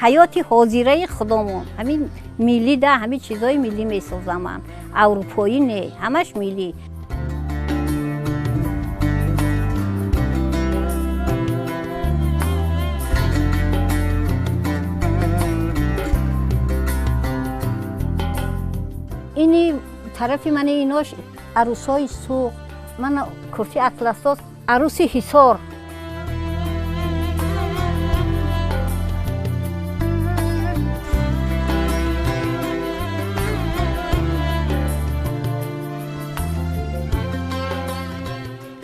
Ҳаёти ҳозираи худомон ҳамин миллӣ да ҳамин чизҳои миллӣ месозам ман. Аврупоӣ не, ҳамаш миллӣ. Ини тарафи мани инош арӯсҳои Суғд, ман курти атласоз, арӯси Ҳисор.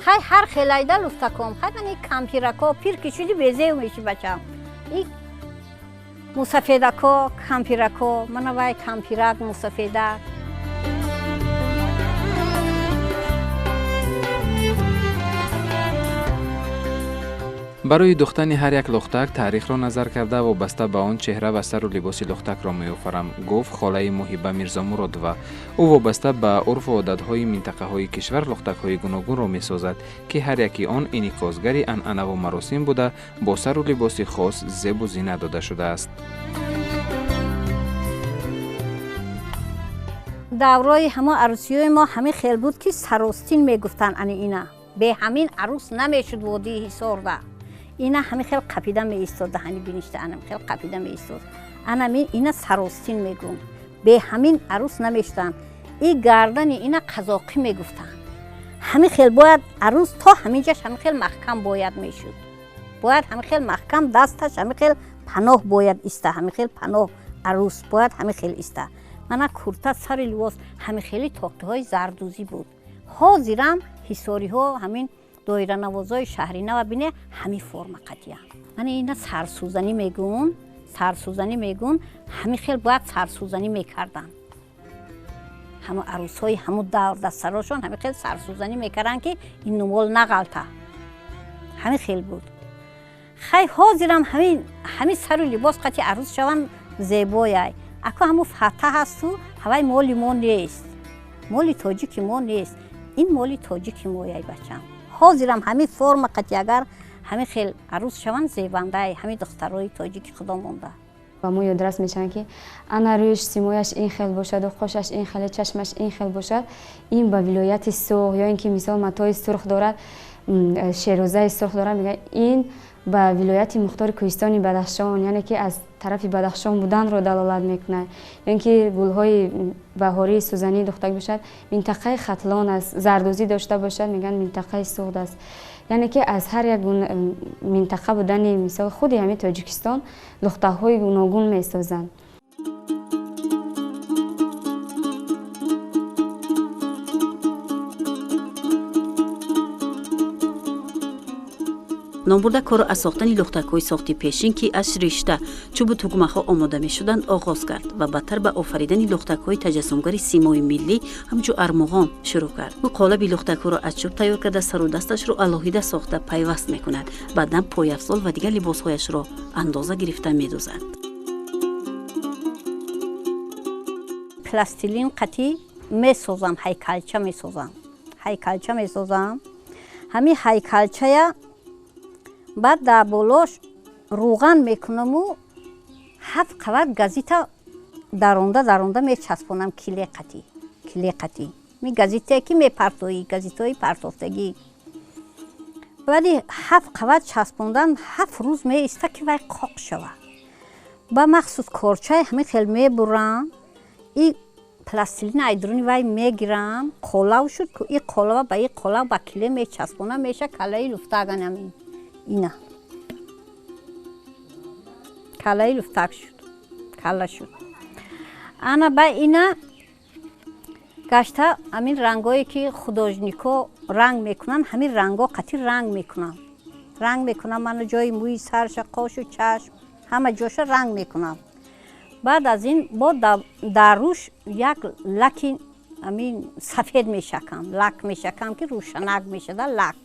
Хай ҳар хелайда луфтаком, хай мани кампирако, пир ки шуди безев меши бачам. И мусафедако, кампирако, мана вай кампирак, мусафедак. Барои духтани ҳар як лухтак таърихро назар карда вобаста ба он чеҳра ва сару либоси лухтакро меофарам, гуфт холаи Муҳиба Мирзомуродова. Ӯ вобаста ба урфу одатҳои минтақаҳои кишвар лухтакҳои гуногунро месозад, ки ҳар яки он инъикосгари анъанаву маросим буда, бо сару либоси хос зебу зина дода шудааст. Даврои ҳамо арӯсиҳои мо ҳамин хел буд, ки саростин мегуфтанд ани ина. Бе ҳамин арӯс намешуд водии Ҳисорда. Ина ҳамин хел қапида меистод, даҳани биништа анам хел қапида меистод. Анамин ина саростин мегӯм. Бе ҳамин арӯс намешуданд. И гардани ина қазоқӣ мегуфтанд. Ҳамин хел бояд арӯс то ҳамин ҷаш ҳамин хел маҳкам бояд мешуд. Бояд ҳамин хел маҳкам дасташ ҳамин хел паноҳ бояд иста, ҳамин хел паноҳ арӯс бояд ҳамин хел иста. Мана курта сари либос ҳамин хели тоқиҳои зардӯзӣ буд. Ҳозирам ҳисориҳо ҳамин доиранавозҳои шаҳринава бине ҳамин форма қатиянд. Мана ина сарсӯзанӣ мегӯн, сарсӯзанӣ мегӯн, ҳамин хел бояд сарсӯзанӣ мекарданд. Ҳамон арӯсҳои ҳамун давр дастсарошон ҳамин хел сарсӯзанӣ мекарданд, ки ин нумол нағалта. Ҳамин хел буд. Хай ҳозирам ҳамин сару либос қати арӯс шаванд зебояй. Аку ҳамун фата ҳасту ҳавай моли мо нест. Моли тоҷики мо нест. Ин моли тоҷики мояй бачам. Ҳозирам ҳамин форма қати агар ҳамин хел арӯс шаванд зебандай, ҳамин духтарои тоҷики худо монда. Ба мо ёдрас мешаванд, ки ана рӯяш симояш ин хел бошаду қошаш ин хеле, чашмаш ин хел бошад, ин ба вилояти Суғд ё ин ки мисол матои сурх дорад, шерозаи сурх дорад, мегӯяд ин ба вилояти мухтори кӯҳистони Бадахшон, яъне ки аз тарафи Бадахшон буданро далолат мекунад. Ё ин ки гулҳои баҳории сӯзании духтак бошад, минтақаи Хатлон аст, зардӯзӣ дошта бошад, мегӯянд минтақаи Суғд аст. Яъне ки аз ҳар як минтақа будани мисол худи ҳамин Тоҷикистон лухтаҳои гуногун месозанд. Номбурда корро аз сохтани лухтакҳои сохти пешин, ки аз ришта, чӯбу тугмаҳо омода мешуданд, оғоз кард ва баъдтар ба офаридани лухтакҳои таҷассумгари симои миллӣ ҳамчун армуғон шурӯъ кард. Ӯ қолаби лухтакҳоро аз чӯб тайёр карда, сару дасташро алоҳида сохта пайваст мекунад, баъдан пойафзол ва дигар либосҳояшро андоза гирифта медӯзад. Пластилин қатӣ месозам, ҳайкалча месозам. Ҳайкалча месозам. Ҳамин ҳайкалчая баъд дар болош рӯған мекунаму ҳафт қават газита даронда даронда мечаспонам киле қатӣ, киле қатӣ. Ми газитае ки мепартоӣ, газитаҳои партофтагӣ. Баъди ҳафт қават часпондан 7 рӯз меиста, ки вай қоқ шавад. Ба махсус корчаи ҳамин хел мебурам, и пластилина ай дуруни вай мегирам, қолав шуд, и қолава ба и қолав ба киле мечаспонам, меша калаи луфтак анамин. Ина. Калаи луфтак шуд. Кала шуд. Ана ба ина Гашта ҳамин рангое ки художнико ранг мекунанд, ҳамин рангҳо қатъи ранг мекунам. Ранг мекунам мана ҷои мӯи сарша, қошу чашм, ҳама ҷоша ранг мекунам. Баъд аз ин бо дар рӯш як лаки ҳамин сафед мешакам, лак мешакам, ки рӯшанак мешада лак.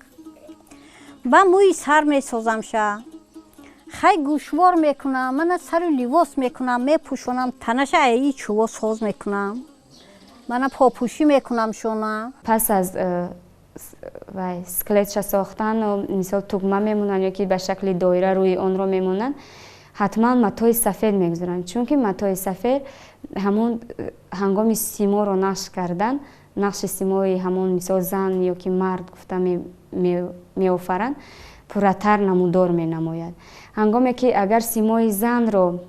Ба мӯи сар месозамша, хай гӯшвор мекунам, мана сару ливос мекунам, мепӯшонам, танаша аи чӯво соз мекунам, мана попӯшӣ мекунам шона. Пас аз вай скелетша сохтану мисол тугма мемонанд ё ки ба шакли доира рӯи онро мемонанд, ҳатман матои сафед мегузоранд, чунки матои сафед ҳамон ҳангоми симоро нақш кардан, нақши симои ҳамон мисол зан ё ки мард гуфта меофаранд, пурратар намудор менамояд. Ҳангоме ки агар симои занро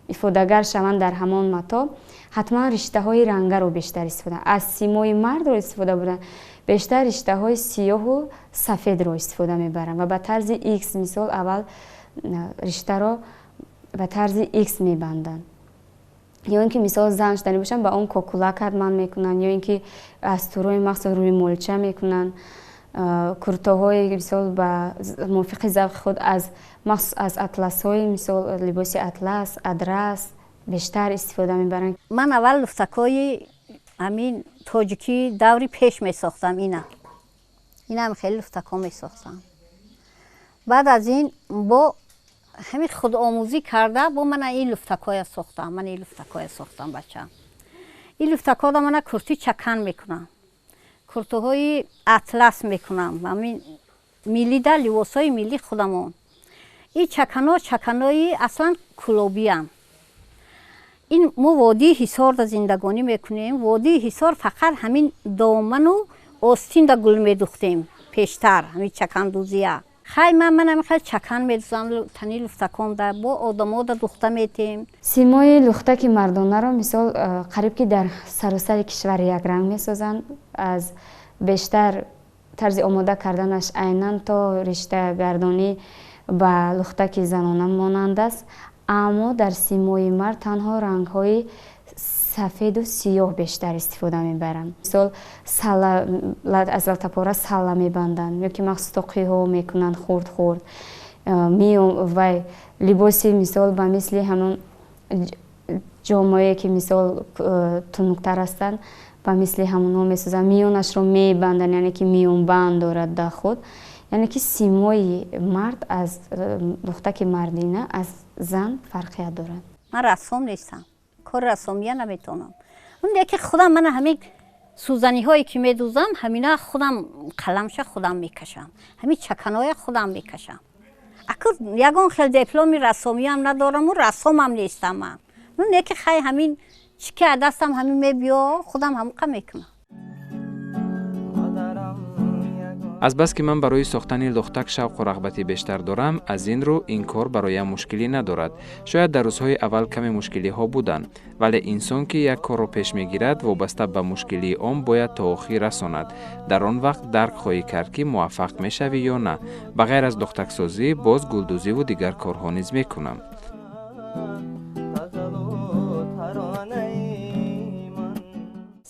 ифодагар шаванд дар ҳамон мато, ҳатман риштаҳои рангаро бештар истифода, аз симои мардро истифода бурдан бештар риштаҳои сиёҳу сафедро истифода мебаранд ва ба тарзи икс, мисол аввал риштаро ба тарзи икс мебанданд. Ё ин ки мисол зан шудани бошанд, ба он кокулак ҳатман мекунанд, ё ин ки аз турои махсус рӯймолча мекунанд, куртоҳои мисол ба мувофиқи завқи худ аз махсус аз атласҳои мисол либоси атлас, адрас бештар истифода мебаранд. Ман аввал луфтакҳои ҳамин тоҷикӣ даври пеш месохтам, ина инам хеле луфтакҳо месохтам. Баъд аз ин бо ҳамин худомӯзӣ карда бо мана ин луфтакҳоя сохтам, мана ин луфтакҳоя сохтам, бачам. Ин луфтакҳоро мана курти чакан мекунам, куртаҳои атлас мекунам, ҳамин миллида либосҳои милли худамон. Ин чаканҳо чаканҳои аслан кулобиям. Ин мо водии Ҳисорда зиндагонӣ мекунем. Водии Ҳисор фақат ҳамин доману остинда гул медухтем пештар, ҳамин чакандӯзия. Хай ман ман хел чакан медузам тани луфтаконда, бо одамода духта метем. Симои лухтаки мардонаро мисол қариб ки дар саросари кишвар якранг месозанд. Аз бештар тарзи омода карданаш айнан то риштагардонӣ ба лухтаки занона монанд аст, аммо дар симои мард танҳо рангҳои сафеду сиёҳ бештар истифода мебаранд. Мисол аз латтапора салла мебанданд ё ки махсус тоқиҳо мекунанд хурд хурд. Вай либоси мисол ба мисли ҳамон ҷомое ки мисол тунуктар ҳастанд, ба мисли ҳамонҳо месозанд, миёнашро мебанданд, яъне ки миёнбанд дорад дар худ. Яъне ки симои мард аз лухтаки мардина аз зан фарқият дорад. Ман рассом нестам, кори рассомия наметавонам. Яке худам мана ҳамин сӯзаниҳое ки медӯзам, ҳамина худам қаламша худам мекашам, ҳамин чаканоя худам мекашам. Аку ягон хел дипломи рассомиям надораму рассомам нестам ман. Яке хай ҳамин чӣ ки аз дастам ҳамин мебиё, худам ҳамоқа мекунам. Азбаски ман барои сохтани лухтак шавқу рағбати бештар дорам, аз ин рӯ ин кор бароям мушкилӣ надорад. Шояд дар рӯзҳои аввал каме мушкилиҳо буданд, вале инсон ки як корро пеш мегирад, вобаста ба мушкилии он бояд то охир расонад. Дар он вақт дарк хоҳӣ кард, ки муваффақ мешавӣ ё на. Ба ғайр аз лухтаксозӣ боз гулдӯзиву дигар корҳо низ мекунам.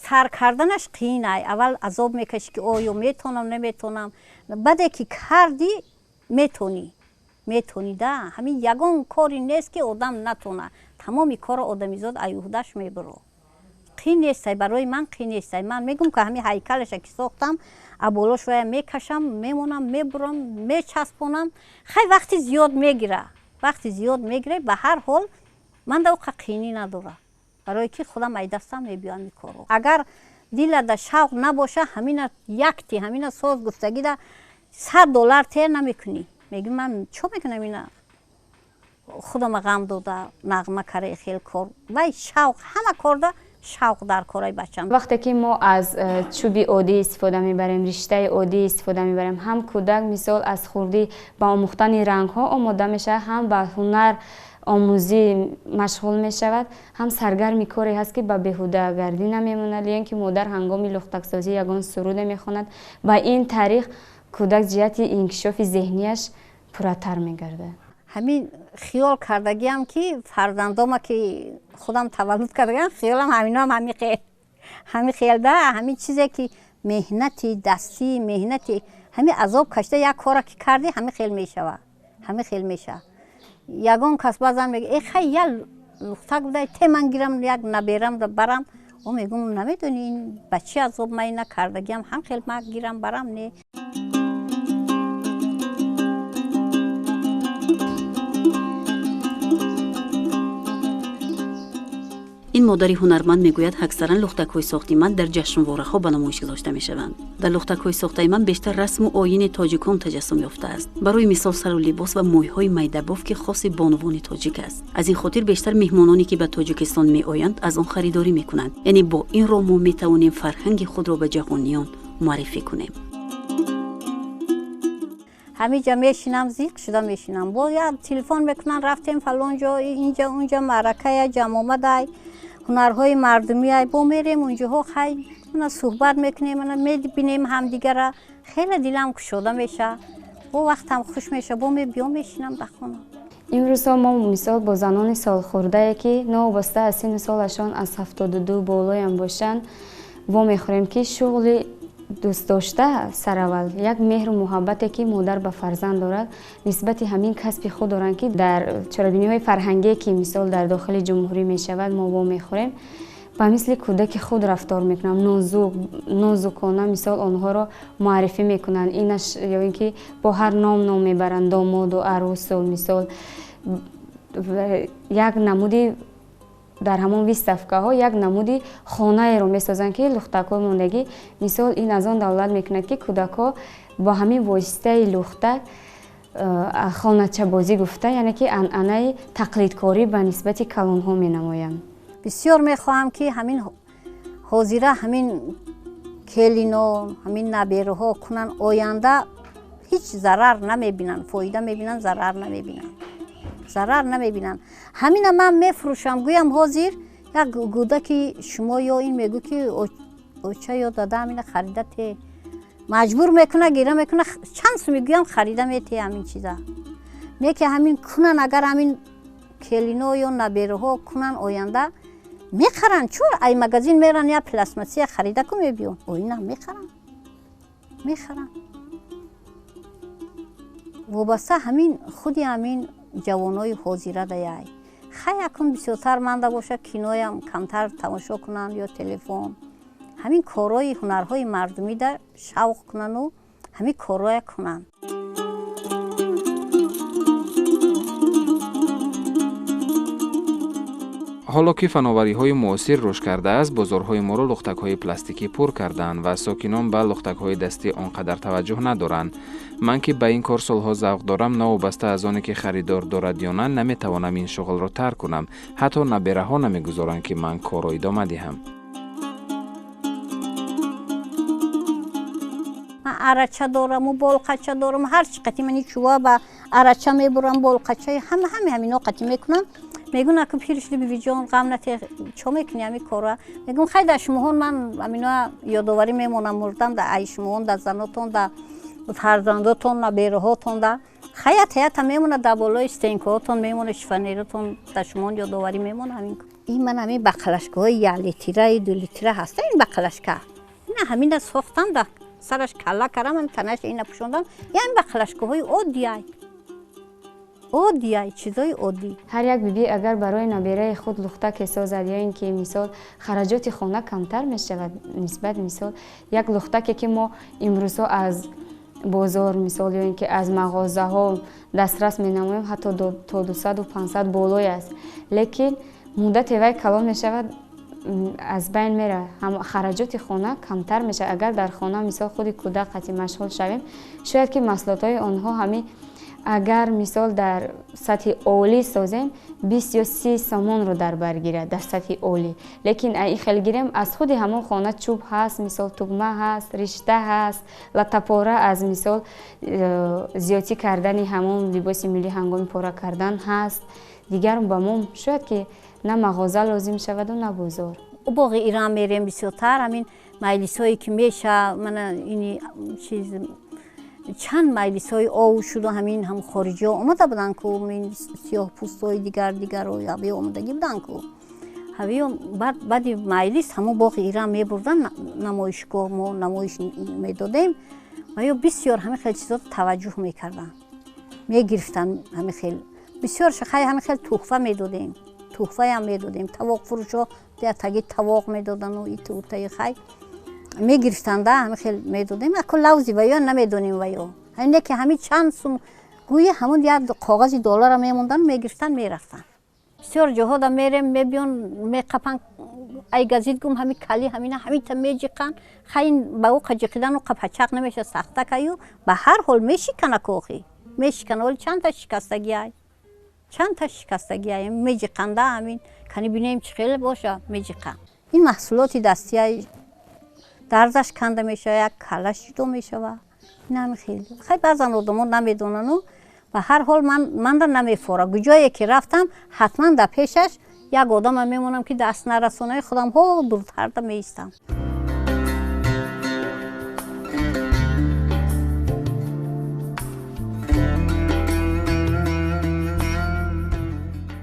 Сар карданаш қиин ай. Аввал азоб мекашӣ, ки оё метонам, наметонам. Баъде ки кардӣ, метонӣ, метонӣ да. Ҳамин ягон кори нест, ки одам натона. Тамоми корро одамизод аюҳдаш мебуро. Қиин нестай, барои ман қиин нестай. Ман мегӯм, ки ҳамин ҳайкалаша ки сохтам, аболош вая мекашам, мемонам, мебурам, мечаспонам. Хай вақти зиёд мегира, вақти зиёд мегира, ба ҳар ҳол ман да оқа қиинӣ надорам. Барои ки худам ай дастам мебиём ин корро. Агар дилада шавқ набоша, ҳамина якти ҳамина соз гуфтагида $100 тер намекунӣ. Мегӯ ман чо мекунам ина? Худама ғам дода, нағма каре хел кор. Вай шавқ, ҳама корда шавқ дар кораи бачам. Вақте ки мо аз чӯби оддӣ истифода мебарем, риштаи оддӣ истифода мебарем, ҳам кӯдак мисол аз хурдӣ ба омӯхтани рангҳо омода мешавад, ҳам ба ҳунар омӯзӣ машғул мешавад, ҳам саргарми коре ҳаст, ки ба беҳудагардӣ намемонад, ё ин ки модар ҳангоми лухтаксозӣ ягон суруде мехонад. Ба ин тариқ кӯдак ҷиҳати инкишофи зеҳнияш пурратар мегардад. Ҳамин хиёл кардагиам, ки фарзандома ки худам таваллуд кардагиам, хиёлам ҳаминоам ҳамиқе. Ҳами хелда ҳами чизе ки меҳнати дастӣ, меҳнати ҳами азоб кашида як кора ки кардӣ, ҳами хел мешава, ҳами хел мешава. Ягон кас баъзан мега, э хай, я лухтак будай, те ман гирам, як наберам да барам. О мегум, намедонӣ ин ба чӣ азоб ман ина кардагиам, ҳам хел ма гирам барам не. Ин модари ҳунарманд мегӯяд, аксаран лухтакҳои сохти ман дар ҷашнвораҳо ба намоиш гузошта мешаванд. Дар лухтакҳои сохтаи ман бештар расму оини тоҷикон таҷассум ёфтааст. Барои мисол, сару либос ва мӯйҳои майдабоф, ки хоси бонувони тоҷик аст. Аз ин хотир бештар меҳмононе, ки ба Тоҷикистон меоянд, аз он харидорӣ мекунанд. Яъне бо ин роҳ мо метавонем фарҳанги худро ба ҷаҳониён муаррифӣ кунем. Ҳамиҷа мешинам, зиқ шуда мешинам. Бо як телефон мекунан, рафтем фалон ҷо, инҷа, унҷа, маъракая, ҷамъомадай, ҳунарҳои мардумиай, бо мерем унҷоҳо, хай мана суҳбат мекунем, мана мебинем ҳамдигара, хеле дилам кушода меша, бо вақтам хуш меша, бо мебиём мешинам дар хона. Имрӯзҳо мо мисол бо занони солхӯрдае, ки новобаста аз синну солашон аз 72 болоям бошанд, вомехӯрем, ки шуғли дӯстдошта сараввал як меҳру муҳаббате, ки модар ба фарзанд дорад, нисбати ҳамин касби худ доранд, ки дар чорабиниҳои фарҳангие, ки мисол дар дохили ҷумҳурӣ мешавад, мо вомехӯрем, ба мисли кӯдаки худ рафтор мекунанд, нозукона мисол онҳоро муаррифӣ мекунанд, инаш ё ин ки бо ҳар ном ном мебаранд, домоду арӯсу мисол як намуди дар ҳамон выставкаҳо як намуди хонаеро месозанд, ки лухтакҳои мондагӣ мисол ин аз он давлат мекунад, ки кӯдакҳо бо ҳамин воситаи лухтак хоначабозӣ гуфта, яъне ки анъанаи тақлидкорӣ ба нисбати калонҳо менамоянд. Бисёр мехоҳам, ки ҳамин ҳозира ҳамин келино, ҳамин набераҳо кунанд, оянда ҳеҷ зарар намебинанд, фоида мебинанд, зарар намебинанд, зарар намебинанд. Ҳамина ман мефурӯшам, гӯям ҳозир як гӯдаки шумо ё ин мегӯ, ки оча ё дада, ҳамина харида те, маҷбур мекуна, гира мекуна, чанд суми гӯям харида мете ҳамин чиза. Не ки ҳамин кунан, агар ҳамин келино ё набераҳо кунан, оянда мехаранд. Чун ай магазин меран, я пластмассия харида ку мебиён, оина мехаранд, мехаранд. Вобаста ҳамин худи ҳамин ҷавонои ҳозира даяй. Хай акун бисёртар манда боша, киноям камтар тамошо кунанд ё телефон. Ҳамин корҳои ҳунарҳои мардумида шавқ кунану ҳамин корҳоя кунанд. Ҳоло ки фановариҳои муосир рушд кардааст, бозорҳои моро лухтакҳои пластикӣ пур кардаанд ва сокинон ба лухтакҳои дастӣ он қадар таваҷҷӯҳ надоранд. Ман ки ба ин кор солҳо завқ дорам, новобаста аз оне ки харидор дорад ё на, наметавонам ин шуғлро тарк кунам. Ҳатто набераҳо намегузоранд, ки ман корро идома диҳам. Ман арача дораму болқача дорам, ҳар чӣ қати мани чува ба арача мебурам, болқачаи ҳама ҳами ҳамино қати мекунам. Мегӯн, аку пир шуди, бибиҷон, ғам нате, чо мекунӣ ҳами кора? Мегӯм, хай, дар шумоҳон ман ҳамино ёдоварӣ мемонам, мурдам да ай шумоҳон, да занотон, да фарзандотон, набераҳотон, да хаят ҳаята мемона, дар болои стенкаҳотон мемона, шифонеротон, дар шумоҳон ёдоварӣ мемона ҳамин. Ин ман ҳамин бақалашкаҳои як литраи ду литра ҳаста, ин бақалашка ина ҳамина сохтам, да сараш калла кардам, ҳамин танаш ина пӯшондам. Ин бақалашкаҳои оддиай, оддиай, чизои оддӣ. Ҳар як бибӣ агар барои набераи худ лухтаке созад, ё ин ки мисол хараҷоти хона камтар мешавад нисбат мисол як лухтаке, ки мо имрӯзҳо аз бозор мисол ё ин ки аз мағозаҳо дастрас менамоем, ҳатто то 200-500 болой аст, лекин муддате вай калон мешавад, аз байн меравад, хараҷоти хона камтар мешавад. Агар дар хона мисол худи кӯдак қати машғул шавем, шояд ки маҳсулотҳои онҳо ҳамин агар мисол дар сатҳи олӣ созем, 20 ё 30 сомонро дар бар гирад дар сатҳи олӣ, лекин ин хел гирем, аз худи ҳамон хона чӯб ҳаст, мисол тугма ҳаст, ришта ҳаст, латтапора аз мисол зиёдтӣ кардани ҳамон либоси миллӣ ҳангоми пора кардан ҳаст. Дигар ба мо шояд ки на мағоза лозим шаваду на бозор. Боғи Иран мерем бисёртар, ҳамин маҷлисҳое ки меша, мана ини чиз чанд маҷлисҳои ов шуду, ҳамин ҳам хориҷиҳо омада буданд ку, сиёҳпӯстҳои дигар дигаро омадагӣ буданд ку. Ҳавиё баъди майҷлис ҳамон боғи Ирам мебурдан намоишгоҳ, мо намоиш медодем ва ё бисёр ҳамин хел чизо таваҷҷӯҳ мекарданд, мегирифтанд ҳамин хел. Бисёр хай ҳамин хел туҳфа медодем, туҳфаям медодем. Тавоқфурӯшо таги тавоқ медодану итутаи хай мегирифтанда ҳамин хел медодем. Ако лавзи ва ё намедонем ва ё ҳамине ки ҳамин чанд сум гӯя ҳамон як коғази доллара мемондан, мегирифтанд, мерафтанд. Бисёр ҷоҳода мерем, мебиён, меқапан, ай газид гум ҳами кали ҳамина ҳамита меҷиқан. Хай ба ӯ қаҷиқидану қапачақ намеша, сахта каю ба ҳар ҳол мешикана, кохи мешикана. Оли чандта шикастагиай, чандта шикастагиай меҷиқанда ҳамин кани бинем чӣ хеле боша меҷиқан. Ин маҳсулоти дастиай дарзаш канда мешава, як калаш ҷудо мешава. Ин ҳами хел. Хай баъзан одамо намедонану ба ҳар ҳол манда намефора. Куҷое ки рафтам, ҳатман дар пешаш як одама мемонам ки даст нарасонаи худам ҳо дуртарда меистам.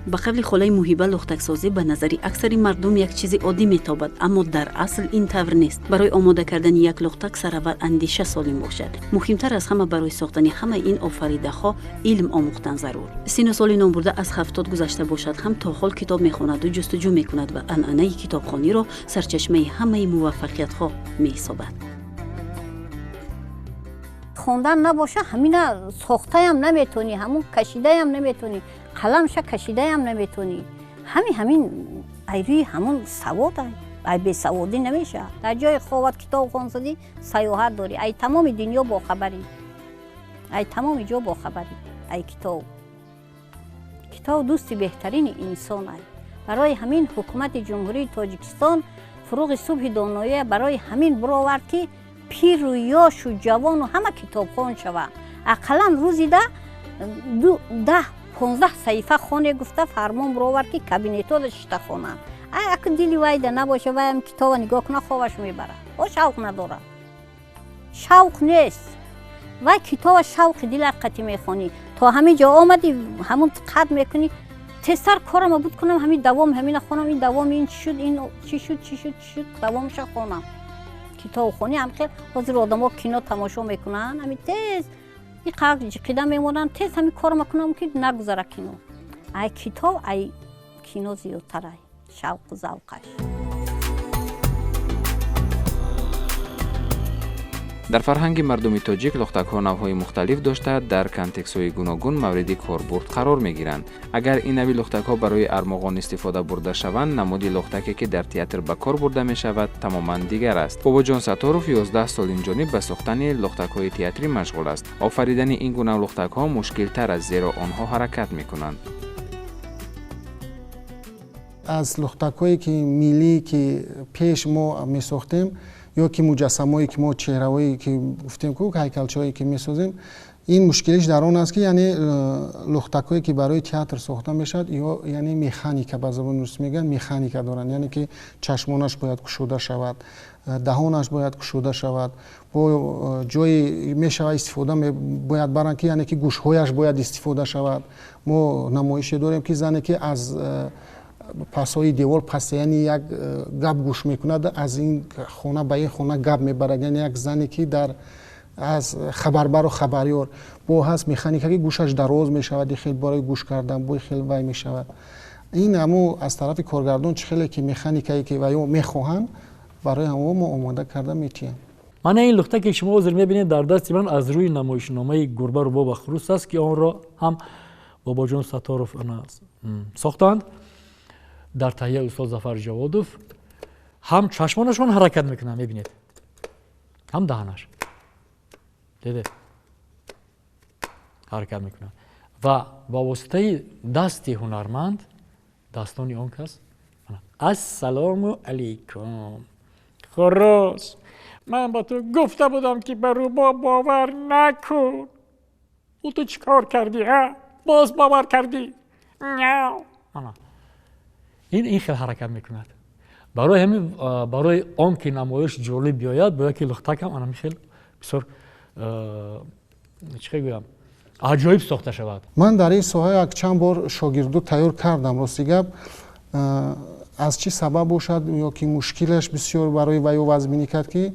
Ба қавли холаи Муҳиба, лухтаксозӣ ба назари аксари мардум як чизи оддӣ метобад, аммо дар асл ин тавр нест. Барои омода кардани як лухтак сараввал андеша солим бошад. Муҳимтар аз ҳама барои сохтани ҳамаи ин офаридаҳо илм омӯхтан зарур. Сину соли номбурда аз 70 гузашта бошад ҳам то ҳол китоб мехонаду ҷустуҷӯ мекунад ва анъанаи китобхониро сарчашмаи ҳамаи муваффақиятҳо меҳисобад. Хондан набоша ҳамина сохтаям наметонӣ, ҳамун кашидаям наметонӣ, қаламша кашидаям наметонӣ. Ҳамин айрӯи ҳамун савод, ай бесаводӣ намешавад. Дар ҷои ховат китоб хонсадӣ, саёҳат дорӣ, ай тамоми дунё бохабарӣ, ай тамоми ҷо бохабарӣ, ай китоб. Китоб дӯсти беҳтарини инсон ай. Барои ҳамин ҳукумати Ҷумҳурии Тоҷикистон фуруғи субҳи доноия барои ҳамин бировард ки пиру ёшу ҷавону ҳама китобхон шаванд. Ақаллан рӯзи 10-15 саҳифа хоне гуфта фармон бировард ки кабинетҳода шишта хонанд. Ай аку дили вайда набоша, вайам китоба нигоҳ куна ховаш мебарад. О шавқ надорад, шавқ нест. Вай китоба шавқи дила қати мехонӣ. То ҳамин ҷо омадӣ, ҳамун қад мекунӣ, тезтар корама буд кунам, ҳамин давом ҳамина хонам, ин давом ин чӣ шуд, ин чӣ шуд, чӣ шуд, чӣ шуд, давомша хонам. Китобхонӣ ҳам хел ҳозир одамо кино тамошо мекунанд, ҳамин тез иқақ ҷиқида мемонанд, тез ҳамин корма кунам ки нагузара кино. Ай китоб ай кино зиёдтар ай шавқу завқаш. Дар фарҳанги мардуми тоҷик лухтакҳо навъҳои мухталиф дошта, дар контекстҳои гуногун мавриди корбурд қарор мегиранд. Агар ин нави лухтакҳо барои армуғон истифода бурда шаванд, намуди лухтаке ки дар театр ба кор бурда мешавад тамоман дигар аст. Бобоҷон Сатторов 11 сол инҷониб ба сохтани лухтакҳои театрӣ машғул аст. Офаридани ин гуна лухтакҳо мушкилтар аст, зеро онҳо ҳаракат мекунанд. Аз лухтакҳое ки миллӣ ки пеш мо месохтем ё ки муҷассамое ки мо чеҳраҳое ки гуфтем ку ҳайкалчаҳое ки месозем, ин мушкилиш дар он аст ки яъне лухтакҳое ки барои театр сохта мешавад, ё яъне механика, ба забони русӣ мегӯянд механика доранд, яъне ки чашмонаш бояд кушода шавад, даҳонаш бояд кушода шавад, бо ҷои мешава истифода бояд баранд ки яъне ки гӯшҳояш бояд истифода шавад. Мо намоише дорем ки зане ки аз пасҳои девор пас яъне як гап гӯш мекунад, аз ин хона ба ин хона гап мебарад, яъне як зане ки дар аз хабарбару хабарёр бо ҳаст механика ки гӯшаш дароз мешавад, хел барои гӯш кардан бо хел вай мешавад. Ин ҳамо аз тарафи коргардон чӣ хеле ки механикае ки ваё мехоҳанд, барои ҳамо мо омода карда метиҳем. Мана ин лухта ки шумо ҳозир мебинед дар дасти ман аз рӯи намоишномаи Гурба, Рӯбоҳ ва Хурӯс аст ки онро ҳам Бобоҷон Сатторов сохтанд дар таҳияи устод Зафар Ҷаводов. Ҳам чашмонашон ҳаракат мекунанд, мебинед, ҳам даҳанаш дидед ҳаракат мекунанд ва ба воситаи дасти ҳунарманд, дастони он кас ассалому алайкум хурӯс, ман ба ту гуфта будам ки ба рӯбоҳ бовар накун, ӯ ту чӣ кор кардӣ, ҳа боз бовар кардӣ? Ин хел ҳаракат мекунад. Барои ҳамин, барои он ки намоиш ҷолиб биёяд, бояд ки лухтакам ана хел бисёр чӣ гӯям аҷоиб сохта шавад. Ман дар ин соҳа як чанд бор шогирдо тайёр кардам. Рости гап, Аз чӣ сабаб бошад ё ки мушкилаш бисёр барои ваё вазминӣ кард, ки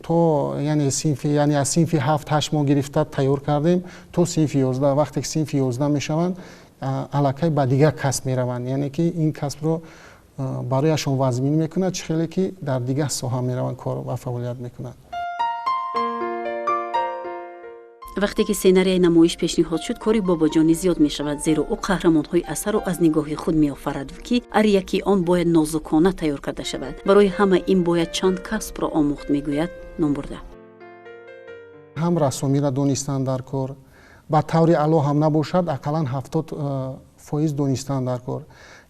то яъне синфи, яъне аз синфи 7-8 мо гирифта тайёр кардем то синфи 11. Вақте ки синфи 11 мешаванд, аллакай ба дигар касб мераванд, яъне ки ин касбро барояшон вазминӣ мекунад, чӣ хеле ки дар дигар соҳа мераванд, кор ва фаъолият мекунанд. Вақте ки сценарияи намоиш пешниҳод шуд, кори Бобоҷонӣ зиёд мешавад, зеро ӯ қаҳрамонҳои асарро аз нигоҳи худ меофарад, ки ҳар яки он бояд нозукона тайёр карда шавад. Барои ҳама ин бояд чанд касбро омӯхт, мегӯяд номбурда. Ҳам рассомиро донистан дар кор, ба таври аъло ҳам набошад, ақаллан 70% донистан дар кор.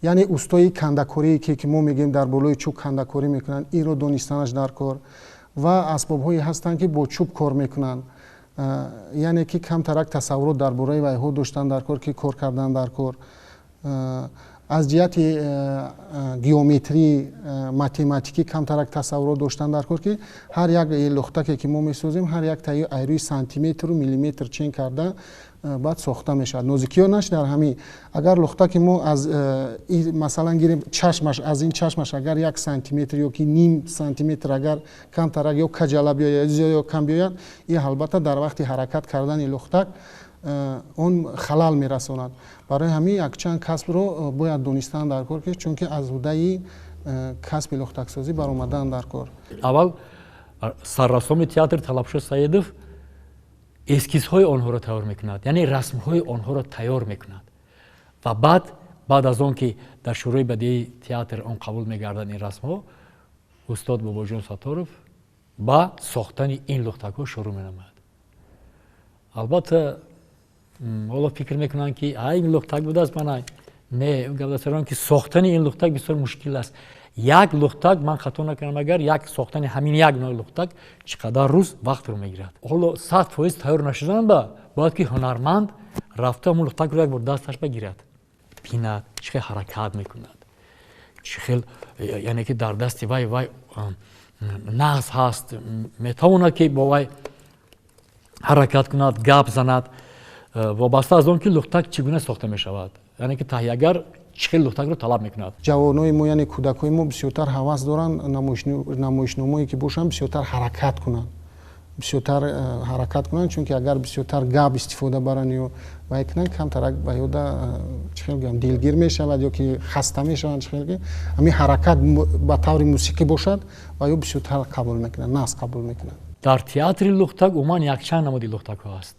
Яъне устои кандакорие ки мо мегӯем дар болои чӯб кандакорӣ мекунанд, инро донистанаш дар кор. Ва асбобҳое ҳастанд, ки бо чӯб кор мекунанд, яъне ки камтарак тасаввурот дар бораи вайҳо доштан дар кор, ки кор кардан дар кор. Аз ҷиҳати геометрии, математикӣ камтарак тасаввурот доштан дар кор, ки ҳар як лухтаке ки мо месозем, ҳар як таи айрӯи сантиметру миллиметр чен карда баъд сохта мешавад. Нозикиёнаш дар ҳамин. Агар лухтаки мо аз масалан гирем чашмаш, аз ин чашмаш агар 1 сантиметр ё ки ним сантиметр агар камтарак ё каҷала биёяд, зиёд ё кам биёяд, ин албатта дар вақти ҳаракат кардани лухтак он халал мерасонад. Барои ҳамин якчанд касбро бояд донистан дар кор, ки чунки аз ҳудаи касби лухтаксозӣ баромадан дар кор. Аввал саррасоми театр Талабшо Саидов эскизҳои онҳоро тайёр мекунад, яъне расмҳои онҳоро тайёр мекунад ва баъд аз он ки дар Шӯрои бадеии театр он қабул мегарданд ин расмҳо, устод Бобоҷон Сатторов ба сохтани ин лухтакҳо шурӯъ менамояд. Албатта ҳоло фикр мекунанд, ки ин лухтак будааст, мана не, гап ки сохтани ин лухтак бисёр мушкил аст. Як лухтак, ман хато накунам, агар як сохтани ҳамин як навъ лухтак чӣ қадар рӯз вақтро мегирад. Ҳоло 100% тайёр нашудан ба бояд ки ҳунарманд рафта ҳамон лухтакро як бор дасташ бигирад, бинад чӣ хел ҳаракат мекунад, чӣ хел, яъне ки дар дасти вай нағз ҳаст, метавонад ки бо вай ҳаракат кунад, гап занад, вобаста аз он ки лухтак чӣ гуна сохта мешавад, яъне ки таҳиягар чӣ хел лухтакро талаб мекунад. Ҷавонои мо, яъне кӯдакҳои мо бисёртар ҳавас доранд намоишномое ки бошанд, бисёртар ҳаракат кунанд, бисёртар ҳаракат кунанд, чунки агар бисёртар гап истифода баранд ё вай кунанд, камтарак ба ёда чӣ хел гӯям, дилгир мешавад ё ки хаста мешаванд. Чӣ хел ки ҳамин ҳаракат ба таври мусиқӣ бошад, ва ё бисёртар қабул мекунанд, нағз қабул мекунанд. Дар театри лухтак умуман якчанд намуди лухтакҳо ҳаст.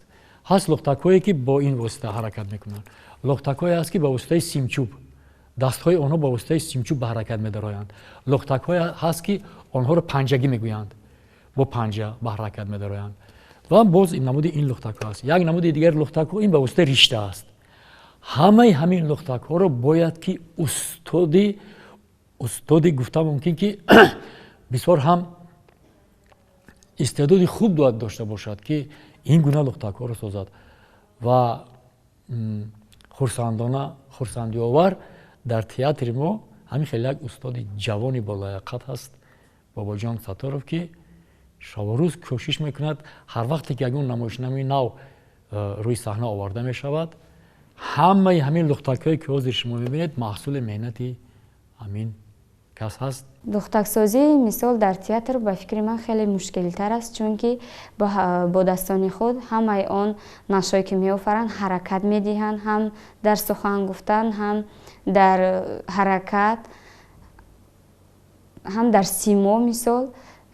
Ҳаст лухтакҳое ки бо ин восита ҳаракат мекунанд, лухтакҳое ҳаст ки ба воситаи симчӯб, дастҳои онҳо ба воситаи симчӯб ба ҳаракат медароянд, лухтакҳое ҳаст ки онҳоро панҷагӣ мегӯянд, бо панҷа ба ҳаракат медароянд. Ва боз намуди ин лухтакҳо аст. Як намуди дигар лухтакҳо ин ба воситаи ришта аст. Ҳамаи ҳамин лухтакҳоро бояд ки устоди гуфта мумкин ки бисёр ҳам истеъдоди хуб бояд дошта бошад, ки ин гуна лухтакҳоро созад. Ва хурсандона, хурсандиовар дар театри мо ҳамин хеле як устоди ҷавони болояқат ҳаст, Бобоҷон Сатторов, ки шабу рӯз кӯшиш мекунад ҳар вақте ки ягон намоишномаи нав рӯи саҳна оварда мешавад, ҳамаи ҳамин лухтакҳое ки ҳозир шумо мебинед маҳсули меҳнати ҳамин кас ҳаст. Лухтаксозӣ мисол дар театр ба фикри ман хеле мушкилтар аст, чунки бо дастони худ ҳамаи он нақшҳое ки меофаранд ҳаракат медиҳанд, ҳам дар сухан гуфтан, ҳам дар ҳаракат, ҳам дар симо. Мисол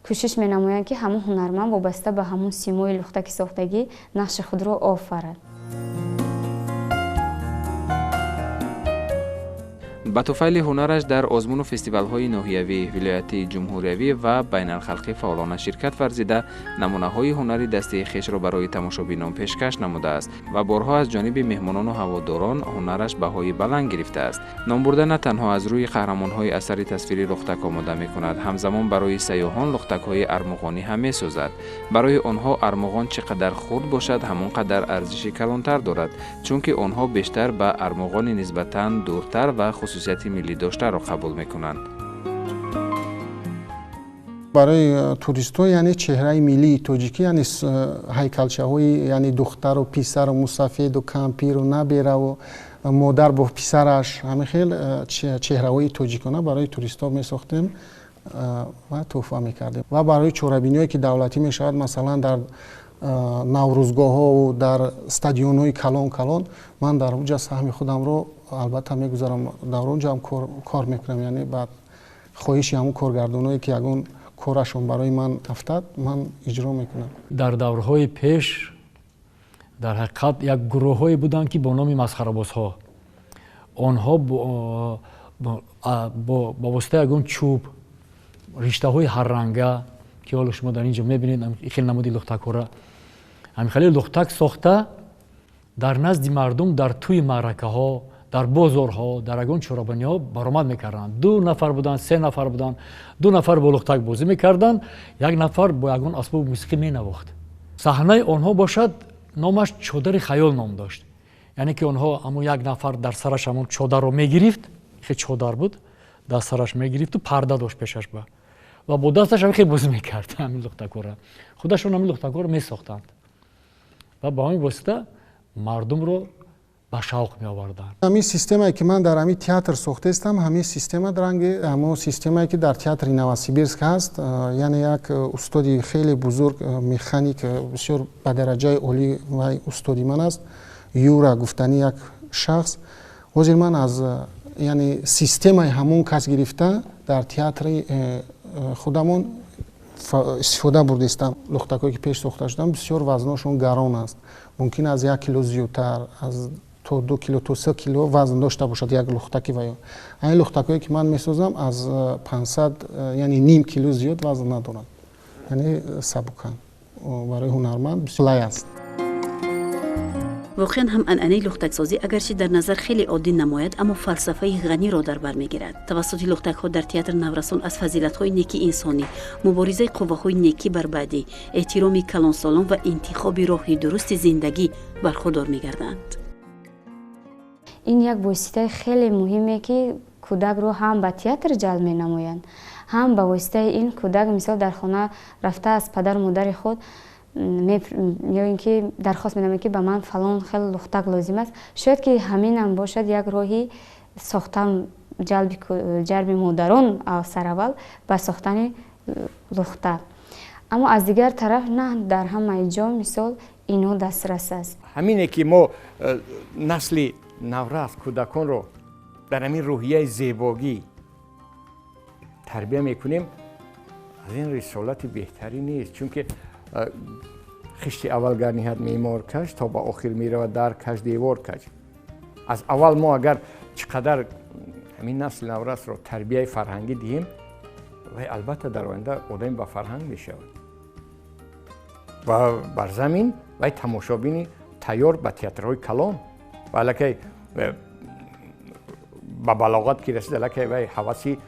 кӯшиш менамоянд, ки ҳамон ҳунарманд вобаста ба ҳамон симои лухтаки сохтагӣ нақши худро офарад. Ба туфайли ҳунараш дар озмуну фестивалҳои ноҳиявӣ, вилоятӣ, ҷумҳуриявӣ ва байналхалқӣ фаъолона ширкат варзида, намунаҳои ҳунари дастии хешро барои тамошобинон пешкаш намудааст ва борҳо аз ҷониби меҳмонону ҳаводорон ҳунараш баҳои баланд гирифтааст. Номбурда на танҳо аз рӯи қаҳрамонҳои асари тасвирӣ лухтак омода мекунад, ҳамзамон барои сайёҳон лухтакҳои армуғонӣ ҳам месозад. Барои онҳо армуғон чӣ қадар хурд бошад, ҳамон қадар арзиши калонтар дорад, чунки онҳо бештар ба армуғони нисбатан дуртар ва хусусияти миллӣ доштаро қабул мекунанд. Барои туристҳо, яъне чеҳраи миллии тоҷикӣ, яъне ҳайкалчаҳои, яъне духтару писару мусафеду кампиру набераву Модар бо писараш, ҳамин хел чеҳраҳои тоҷикона барои туристҳо месохтем ва тӯҳфа мекардем. Ва барои чорабиниҳое ки давлатӣ мешавад, масалан дар наврӯзгоҳҳову дар стадионҳои калон калон, ман дар онҷа саҳми худамро албатта мегузарам, дар онҷа ҳам кор мекунам. Яъне ба хоҳиши ҳамун коргардонҳое ки ягон корашон барои ман афтад, ман иҷро мекунам. Дар даврҳои пеш дар ҳақиқат як гурӯҳҳое буданд, ки бо номи масхарабозҳо. Онҳо ба воситаи ягон чӯб, риштаҳои ҳарранга, ки ҳоло шумо дар ин ҷо мебинед, хеле намуди лухтакҳоро, ҳамин хеле лухтак сохта дар назди мардум дар тӯи маъракаҳо, дар бозорҳо, дар ягон чорабиниҳо баромад мекарданд. 2 нафар буданд, 3 нафар буданд, 2 нафар бо лухтак бозӣ мекарданд, 1 нафар бо ягон асбоби мусиқӣ менавохт. Саҳнаи онҳо бошад, номаш чодари хаёл ном дошт. Яъне ки онҳо ҳамун 1 нафар дар сараш ҳамун чодарро мегирифт, хеле чодар буд, дар сараш мегирифту парда дошт пешаш ба ва бо дасташ ҳамин хеле бозӣ мекард ҳамин лухтакҳоро. Худашон ҳамин лухтакҳоро месохтанд ва ба ҳамин восита мардумро ба шавқ меоварданд. Ҳамин системае ки ман дар ҳамин театр сохтаистам, ҳамин система ранги ҳамон системае ки дар театри Новосибирск ҳаст, яъне як устоди хеле бузург, механик бисёр ба дараҷаи олӣ ва устоди ман аст, Юра гуфтани як шахс. Ҳозир ман аз яъне системаи ҳамон кас гирифта дар театри худамон истифода бурдаистам. Лухтакҳое ки пеш сохта шуданд, бисёр вазношон гарон аст. Мумкин аз 1 кило зиёдтар, аз то 2 кило то 3 кило вазн дошта бошад як лухтаки ва ё. Ҳамин лухтакҳое ки ман месозам аз 500, яъне ним кило зиёд вазн надоранд. Яъне сабуканд. Барои ҳунарманд бисёр лай аст. Воқеан ҳам анъанаи лухтаксозӣ агарчи дар назар хеле оддӣ намояд, аммо фалсафаи ғаниро дар бар мегирад. Тавассути лухтакҳо дар театр наврасон аз фазилатҳои неки инсонӣ, муборизаи қувваҳои некӣ бар бадӣ, эҳтироми калонсолон ва интихоби роҳи дурусти зиндагӣ бархурдор мегарданд. Ин як воситаи хеле муҳиме, ки кӯдакро ҳам ба театр ҷалб менамоянд, ҳам ба воситаи ин кӯдак мисол дар хона рафта аз падару модари худ ё ин ки дархост менамояд, ки ба ман фалон хел лухтак лозим аст. Шояд ки ҳаминам бошад як роҳи сохтан, ҷалби модарон сараввал ба сохтани лухтак. Аммо аз дигар тараф на дар ҳамаи ҷо мисол ино дастрас аст. Ҳамине ки мо насли наврас, кӯдаконро дар ҳамин рӯҳияи зебогӣ тарбия мекунем, аз ин рисолати беҳтарӣ нест, чунки хишти аввал гар ниҳад меъмор каш, то ба охир меравад дар каш девор каҷ. Аз аввал мо агар чӣ қадар ҳамин насли наврасро тарбияи фарҳангӣ диҳем, вай албатта дар оянда одами ба фарҳанг мешавад ва бар замин вай тамошобини тайёр ба театрҳои калон ва аллакай ба балоғат ки расид, аллакай вай ҳаваси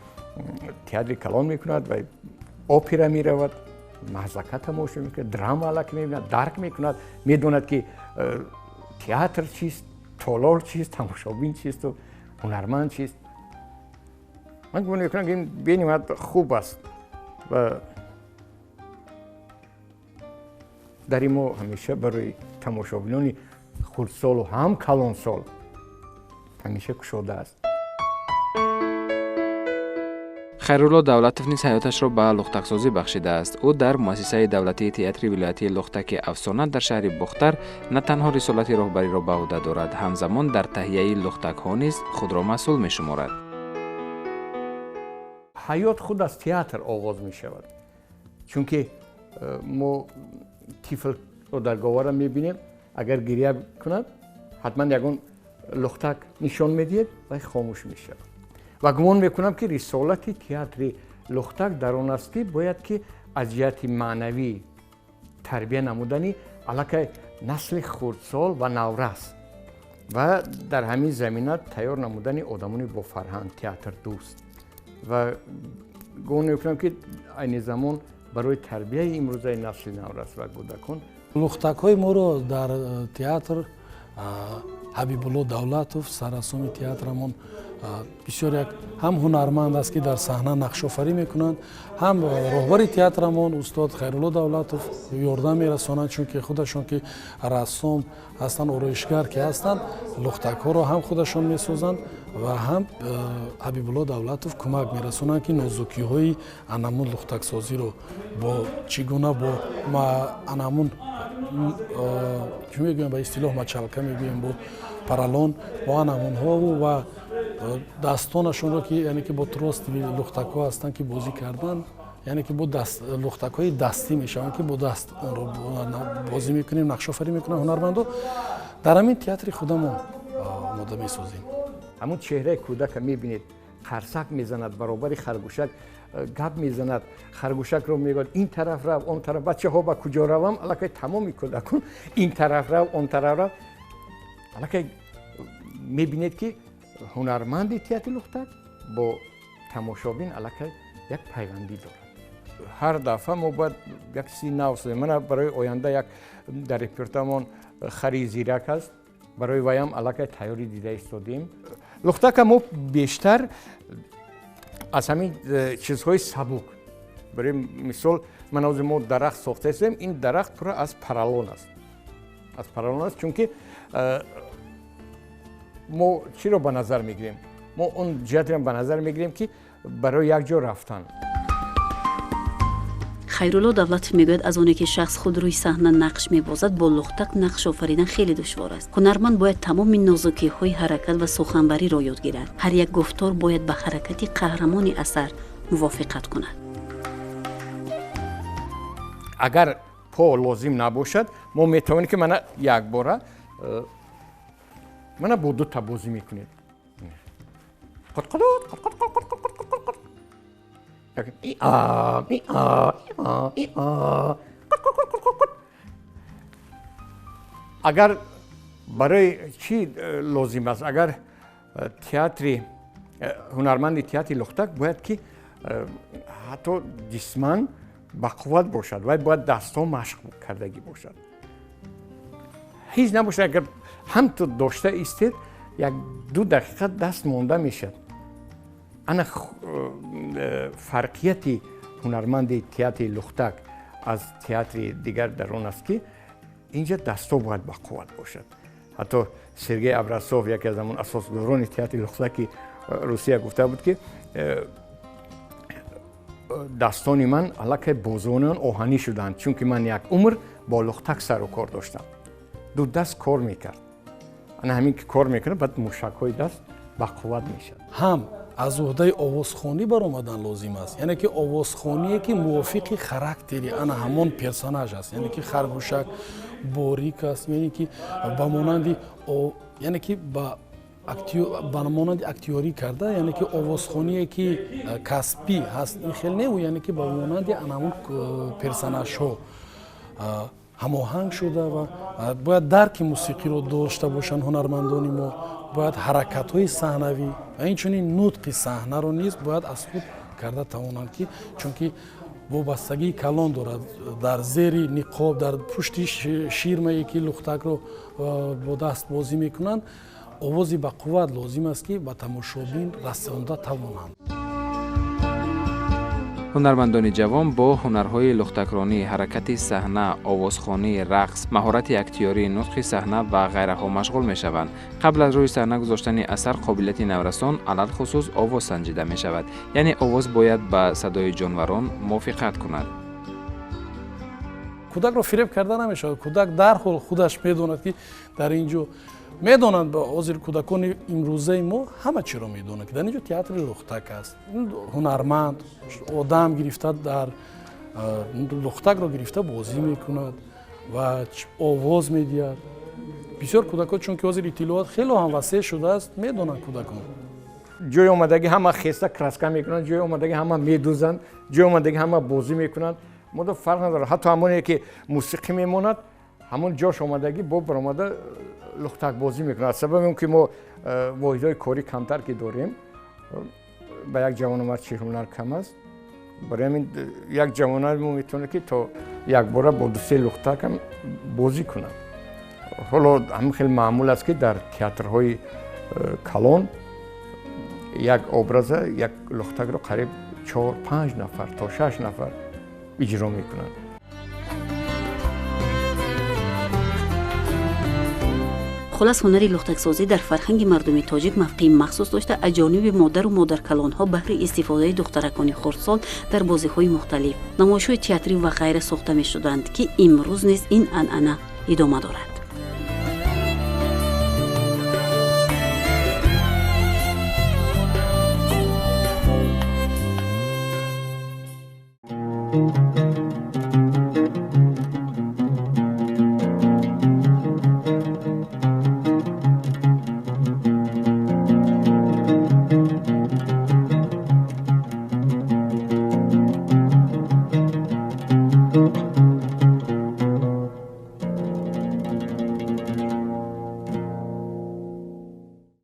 театри калон мекунад, вай опера меравад, маҳзака тамошо мекунад, драма аллакай мебинад, дарк мекунад, медонад ки театр чист, толор чист, тамошобин чисту ҳунарманд чист. Ман гумон мекунам, ки ин бениҳоят хуб аст ва дари мо ҳамеша барои тамошобинони хурдсолу ҳам калонсол ҳамеша кушода аст. Хайрулло Давлатов низ ҳаёташро ба лухтаксозӣ бахшидааст. Ӯ дар муассисаи давлатии театри вилоятии Лухтаки Афсона дар шаҳри Бохтар на танҳо рисолати роҳбариро ба ӯҳда дорад, ҳамзамон дар таҳияи лухтакҳо низ худро масъул мешуморад. Ҳаёт худ аз театр оғоз мешавад, чунки мо тифлро дар говара мебинем, агар гиря кунад, ҳатман ягон лухтак нишон медиҳед, вай хомӯш мешавад. Ва гумон мекунам, ки рисолати театри лухтак дар он аст, ки бояд ки аз ҷиҳати маънавӣ тарбия намудани аллакай насли хурдсол ва наврас ва дар ҳамин замина тайёр намудани одамони бофарҳанг, театрдӯст. Ва гумон мекунам, ки айни замон барои тарбияи имрӯзаи насли наврас ва кӯдакон лухтакҳои моро дар театр Ҳабибулло Давлатов, саррассоми театрамон, бисёр як ҳам ҳунарманд аст, ки дар саҳна нақшофарӣ мекунанд, ҳам роҳбари театрамон устод Хайрулло Давлатов ёрдам мерасонанд, чунки худашон ки рассом ҳастанд, ороишгар ки ҳастанд, лухтакҳоро ҳам худашон месозанд ва ҳам Ҳабибулло Давлатов кӯмак мерасонанд, ки нозукиҳои анамун лухтаксозиро бо чӣ гуна бо анамун чӣ мегӯем, ба истилоҳ мачалка мегӯем, бо паралон, бо анамунҳову ва дастонашонро ки яъне ки бо трости лухтакҳо ҳастанд, ки бозӣ кардан, яъне ки бо лухтакҳои дастӣ мешаванд, ки бо даст онро бозӣ мекунем, нақшофарӣ мекунанд ҳунармандо. Дар ҳамин театри худамон омода месозем. Ҳамун чеҳраи кӯдака мебинед, қарсак мезанад, баробари харгӯшак гап мезанад, харгӯшакро мегӯяд ин тараф рав, он тараф, бачаҳо ба куҷо равам, аллакай тамоми кӯдакон ин тараф рав, он тараф рав. Аллакай мебинед, ки ҳунарманди театри лухтак бо тамошобин аллакай як пайвандӣ дорад. Ҳар дафъа мо бояд як чизи нав созем. Мана барои оянда як дар репертуармон хари зирак аст, барои ваям аллакай тайёрӣ дида истодем. Лухтака мо бештар аз ҳамин чизҳои сабук, барои мисол, ман ҳозир мо дарахт сохта истодем, ин дарахт пурра аз паралон аст, аз паралон аст, чунки мо чиро ба назар мегирем? Мо он ҷиҳатерам ба назар мегирем, ки барои як ҷо рафтан. Хайрулло Давлатов мегӯяд, аз оне ки шахс худ рӯи саҳна нақш мебозад, бо лухтак нақш офаридан хеле душвор аст. Ҳунарманд бояд тамоми нозукиҳои ҳаракат ва суханвариро ёд гирад. Ҳар як гуфтор бояд ба ҳаракати қаҳрамони асар мувофиқат кунад. Агар по лозим набошад, мо метавонем, ки мана якбора мана бо дута бозӣ мекунед. Агар барои чӣ лозим аст? Агар театри ҳунарманди театри лухтак бояд ки ҳатто ҷисман бақувват бошад, вай бояд дастҳо машқ кардагӣ бошад. Ҳеҷ набошад, агар ҳамту дошта истед, як ду дақиқа даст монда мешавад. Ана фарқияти ҳунарманди театри лухтак аз театри дигар дар он аст, ки инҷа дастҳо бояд бақувват бошад. Ҳатто Сергей Образцов, яке аз ҳамон асосгузорони театри лухтаки Русия, гуфта буд, ки дастони ман аллакай бозонион оҳанӣ шуданд, чунки ман як умр бо лухтак сару кор доштам. Ду даст кор мекард. Ана ҳамин ки кор мекунад, баъд мушакҳои даст бақувват мешавад. Ҳам аз уҳдаи овозхонӣ баромадан лозим аст, яъне ки овозхоние, ки мувофиқи характери ана ҳамон персонаж аст, яъне ки харгӯшак борик аст, яъне ки ба монанди, яъне ки ба монанди актёрӣ карда, яъне ки овозхоние, ки касбӣ ҳаст, ин хел неву, яъне ки ба монанди ана ҳамон персонажҳо ҳамоҳанг шуда ва бояд дарки мусиқиро дошта бошанд ҳунармандони мо, бояд ҳаракатҳои саҳнавӣ ва инчунин нутқи саҳнаро низ бояд аз худ карда тавонанд, ки чунки вобастагии калон дорад дар зери ниқоб, дар пушти ширмае, ки лухтакро бо даст бозӣ мекунанд, овози бақувват лозим аст, ки ба тамошобин расонда тавонанд. Ҳунармандони ҷавон бо ҳунарҳои лухтакронӣ, ҳаракати саҳна, овозхонӣ, рақс, маҳорати актёрӣ, нутқи саҳна ва ғайраҳо машғул мешаванд. Қабл аз рӯи саҳна гузоштани асар қобилияти наврасон, алалхусус овоз санҷида мешавад, яъне овоз бояд ба садои ҷонварон мувофиқат кунад. Кӯдакро фиреб карда намешавад. Кӯдак дарҳол худаш медонад, ки дар ин ҷо медонанд. Ҳозир кӯдакони имрӯзаи мо ҳама чиро медонанд, ки дар ин ҷо театри лухтак аст, ҳунарманд одам гирифта дар лухтакро гирифта бозӣ мекунад ва овоз медиҳад. Бисёр кӯдакон, чунки ҳозир иттилоот хело ҳам васеъ шудааст, медонанд кӯдакон. Ҷои омадагӣ ҳама хеста краска мекунанд, ҷои омадагӣ ҳама медӯзанд, ҷои омадагӣ ҳама бозӣ мекунанд. Мода фарқ надорад, ҳатто ҳамоне ки мусиқӣ мемонад, ҳамон ҷош омадагӣ бо баромада лухтакбозӣ мекунад. Аз сабаби он ки мо воҳидҳои корӣ камтар ки дорем, ба як ҷавономард чӣ ҳунар кам аст, барои ҳамин як ҷавонар мо метавонад, ки то якбора бо дусе лухтакам бозӣ кунад. Ҳоло ҳамин хел маъмул аст, ки дар театрҳои калон як образа, як лухтакро қариб 4-5 нафар то 6 нафар иҷро мекунанд. Хулас, ҳунари лухтаксозӣ дар фарҳанги мардуми тоҷик мавқеи махсус дошта, аз ҷониби модару модаркалонҳо баҳри истифодаи духтаракони хурдсол дар бозиҳои мухталиф, намоишҳои театрӣ ва ғайра сохта мешуданд, ки имрӯз низ ин анъана идома дорад.